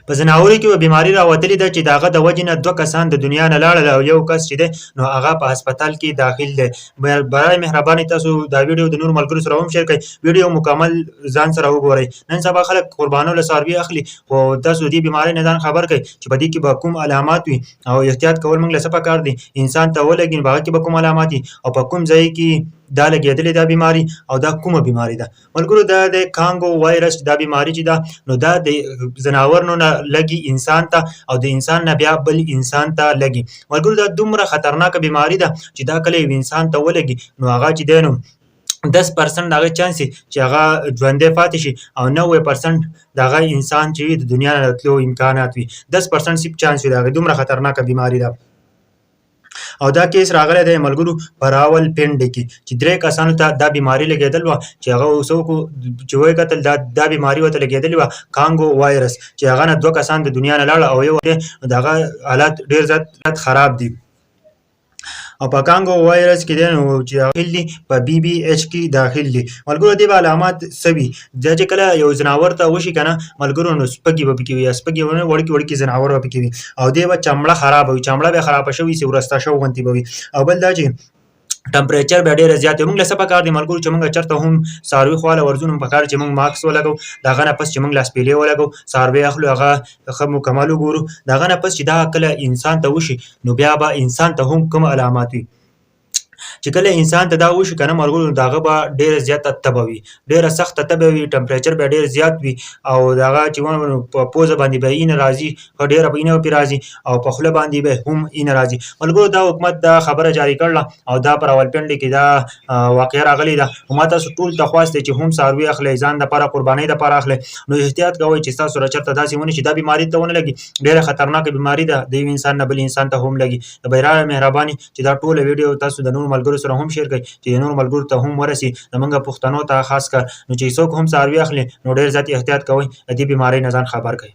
په ځناورو کې یوه بیماري راوتلې ده چې د هغه د وجې نه دوه کسان د دنیا نه لاړل او یو کس چې دی نو هغه په هسپتال کې داخل دی. برای مهرباني تاسو دا ویډیو د نورو ملګرو سره هم شیر کړئ. ویډیو مکمل ځان سره وګورئ. نن سبا خلک قربانو له څاروي اخلي، خو تاسو د دې بیمارۍ نه ځان خبر کړئ چې په دې کې به کوم علامات وي او احتیاط کول موږ له څه پکار دي. انسان ته ولګي نو په هغه کې به کوم علامات وي او په کوم ځای کې دا لګېدلې دا بیماري او دا کومه بیماري ده. ملګرو، دا د کانګو وایرس دا بیماری چې ده نو دا د ځناورنو نه لګي انسان ته او د انسان نه بیا بل انسان ته لګي. ملګرو، دا دومره خطرناکه بیماری ده چې دا کله یو انسان ته ولګي نو هغه چې دی نو 10% هغه چانس چې هغه ژوندی پاتې شي او 90% د هغه انسان چې د دنیا نه تلو امکانات وي. 10% صرف چانس وي د هغې، دومره خطرناکه بیماری ده. او دا کیس راغلی دی ملګرو په راول پنډ کې چې درې کسانو ته دا بیماری لګېدل وه چې هغه اوس وکړو چې ویې کتل دا بیماری ورته لګېدلې وه، کانګو وایرس، چې هغه نه دوه کسان د دنیا نه لاړه او یو دی د هغه حالات ډېر زیات خراب دي. او په کانګو وایرس کې دی نو چې داخل دي په بي بي ایچ کې داخل دي. ملګرو، دې به علامات څه وي؟ دا چې کله یو ځناور ته وشي کنه ملګرو نو سپږې به پکې وي، یا سپږې ونه وړکي وړکي ځناور به پکې وي او دی به چمړه خرابه وي، چمړه به خرابه شوي سي، ورسته شو غونتي به وي. او بل دا چې ټمپریچر به ډیره زیات وي. موږ له څه پکار دي ملګرو؟ چې موږ چرته هم څاروي خواله ورځو نو پکار چې موږ ماسک ولګو، د هغه نه پس چې موږ لاسپیلې ولګو، څاروی اخلو هغه ښه مکمل وګورو. د هغه نه پس چې دا کله انسان ته وشي نو بیا به انسان ته هم کوم علامات وي؟ چې کله انسان ته دا وشي کنه ملګرو، د هغه به ډېره زیاته تبه وي، ډېره سخته تبه وي، ټمپریچر به ډېر زیات وي او د هغه چې ونه په پوزه باندې به اینه راځي، ښه ډېره به اینه پرې راځي او په خوله باندې به هم اینه راځي. ملګرو، دا حکومت دا خبره جاري کړله او دا په راولپنډي کې دا واقعه راغلې ده. خو ما تاسو ټول ته خواست دی چې هم څاروي اخلئ، ځان دپاره قربانۍ دپاره اخلئ، نو احتیاط کوئ چې ستاسو سره چېرته داسې ونه شي، دا بیماري ته ونه لګي. ډېره خطرناکه بیماري ده، د یو انسان نه بل انسان ته هم لګي. د برای مهرباني چې دا ټوله ویډیو تاسو د نورو ملګرو سره هم شیر کړئ چې د نورو ملګرو ته هم ورسي، زمونږ پښتنو ته خاص کر. نو چې څوک هم څاروي اخلي نو ډېر زیات احتیاط کوئ، د دې بیمارۍ نه ځان خبر کړئ.